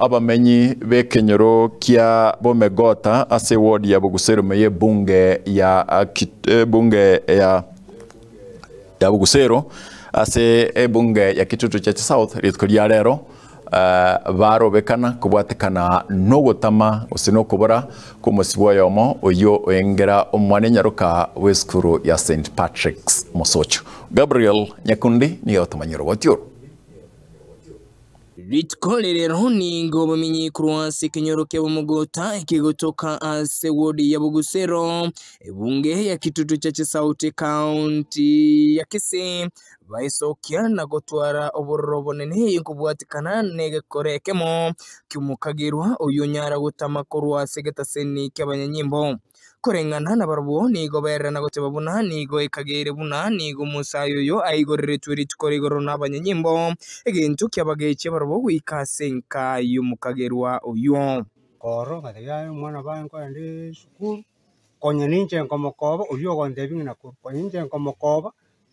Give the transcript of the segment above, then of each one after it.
Abamenyi b'ekenyoro kia Bomegota ase eward ya Bogusero ime y'ebunge ya ebunge ya ya Bogusero ase ebunge ya Kitutu Church South rituko ria rero barobekana kobwatekana nogotama gose nokobora kw'omosibwa oyomo oyio oengera omwana enyaroka bw'esukuru ya St Patrick's Mosocho. Gabriel Nyakundi nigo agotomanyia oroboti oro. Rituko rirero nigo obomenyi korwa ase ekenyoro kia Bomogota ekegotoka ase ward ya Bogusero, ebunge ya Kitutu Chache South ekaunti ya Kisii, baesokia na gotwara obororo obonene nkobwatikana negekore ekemo ki'omokagerwa oyio onyara gotama korwa ase egetaseni ki'abanyanyimbo. Koreng'ana nabarabwo nigo baererana goteba buna nigo ekageire buna nigo omosae oyo aigoreretwe rituko rigoro nabanyanyimbo, egento kiabagechia barabwo goika ase enka y'omokagerwa oyio. Korora ngatebia yaya omwana baye nkoenda esukuru, konya ninche nkomokoba oywo ogontebia ng'a nakuru, konya ninche nkomokoba,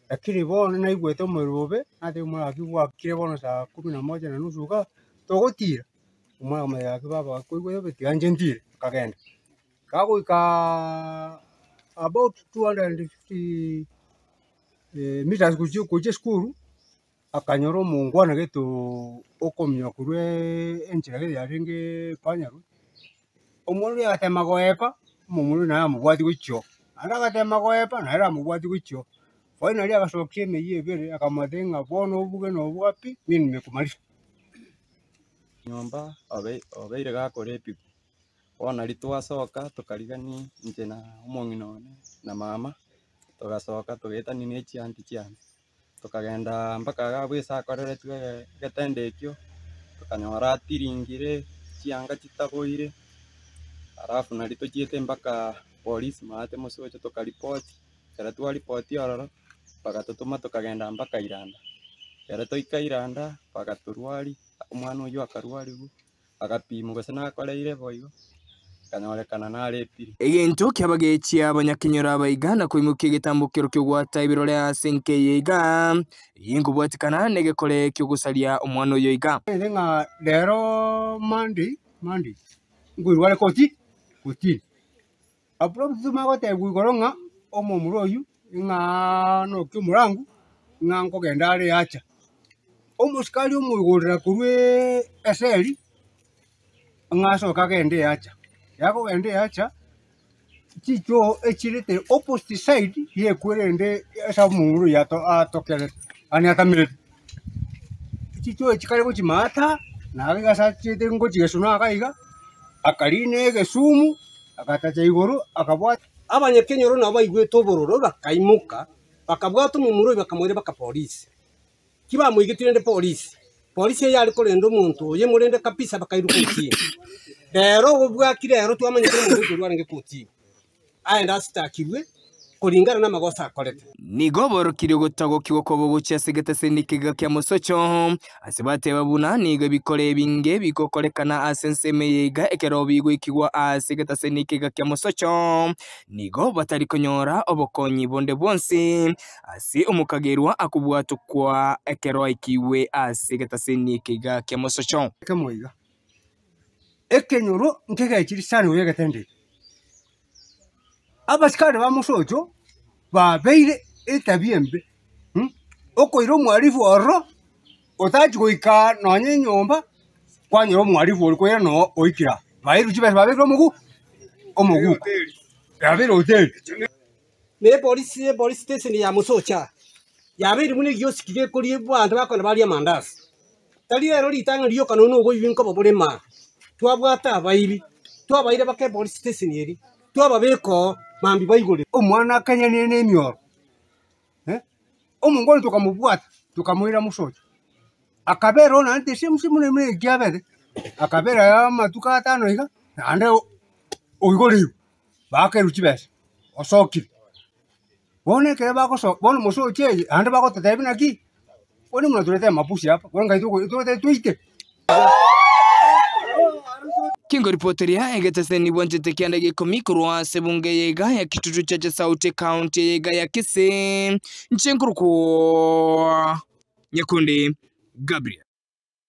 lakini bono naigwete omorero bobe, natebia omwana gaki bwakire bono saa kumi na moja na nusu igaa, togotira, omwana akamotebia gaki baba gaki koigwete bobe tiga inche ntire, akagenda. Kagoika about 250 meters gochia gochia esukuru, akanyora omongwana gete okominyoka korwa enchera gete yarenge panya road, omwana oria agatema goepa, omomura oyio naye amobwatie gochia oo, naende agatema goepa, naende amobwatie gochia oo. Finally agasokia emeyio ebere akamotebia ng'a bono obuge na obuga pi, mimi nimekumaliza. Nyomba obe obeire gakorepigwa. Bono nario twasoka tokarigania inche na omong'ina one na mama, togasoka togaetania na echianti chiane, tokagenda mpaka iga abwo ase akoreretwe egetendo ekio, tokanyora atiringire, chianga chitaboire, alafu nario tochiete mpaka polisi maate mosocho tokaripoti, ekero twaripoti ororo, bagatotoma tokagenda mpaka iranda, ekero twaika iranda, bagatorwaria, omwana oywo akarwariwa. Agapimwa gose nakoreire boigo, akanyorekana narepire. Egento kiabagechia abanyakenyoro aba iga na koimokia egetambokero ki'ogwata ebirore ase enka eye iga, eye nkobwatikana negekore ki'ogosaria omwana oyo iga. Ere ng'a rero Monday, Monday, nkoirwa are koti, kotini. Abwo ntitoma gotebigwa igoro ng'a omomura oyio ng'a nokia omorangu, ng'a nkogenda are acha. Omosikari omoigorera korwa eseri, ng'a asoke agende eacha. Ekero akogenda eacha, chichoo echirete opposite side ya ekwerende ase omomura oyio ato atokerete yaani atamerete. Chichoo echi kare gochimata, naye iga ase achiete ngochigesuna iga iga, akarina egesumu. Agatacha igoro, akabwata. Abanyakenyoro nabo baigwete obororo, bakaimoka, bakabwata omomura oyio, bakamoira mpaka polisi. Ki bamoigetie rende polisi, polisi eye yare korenda omonto oye morende kabisa bakairwa kotini. Rero obwaki rero twamanyete omonto oito oyio arenge kotini, aende asitakigwe koringana namagoso akorete. Nigo borokirie ogotagokigwa kwabo gochia ase egetaseni ekegega kia mosocho, ase bateba buna nigo ebikore ebinge bigokorekana ase ensemo eye iga ekero bigoikigwa ase egetaseni ekegega kia mosocho, nigo batari konyora obokonyi bonde bwonsi ase omokagerwa akobwatokwa ekero aikigwe ase egetaseni ekegega kia mosocho. Ekemo iga, ekenyoro nkegechiri sana oyo egetende eke. Abasikari ba mosocho babeire etabia embe, okoira omwarifu ororo, otachi goika nonye enyomba, kwanyora omwarifu oria koira noo oikire aa, bairwe chibesa babekire omogu omoguko, yabeire hoteli. Na epolisi epolice station ya mosocho aa, yabeire buna egiosiki gekoria abanto bakogenda baria amandasi. Tari ero ritang'ani rioka nonya noboibi nkoba bore maa. Twabwate abaibi, twabaira baka epolice station eria, twababeka oo, mambia baigorerwe. Omwana akanyanire nemioro, omongwana tokamobwata, tokamoira mosocho, akabera oo naende the same same buna eki abete, akabera amatuko atano iga, naende oigoreirwe, bakerwa chibesa, osokire. Bono ekero bagosoka, bono mosoche eye, naende bagototebia naki, bono muna amabusi aba, bono nkai togo togotebi toite. Kingoripoteria egeteseni bwanchete kianda gia ikomi korwa ase ebunge eye iga ya Kitutu Chache South County eye iga ya Kisii, inche nkorokwa Nyakundi Gabriel.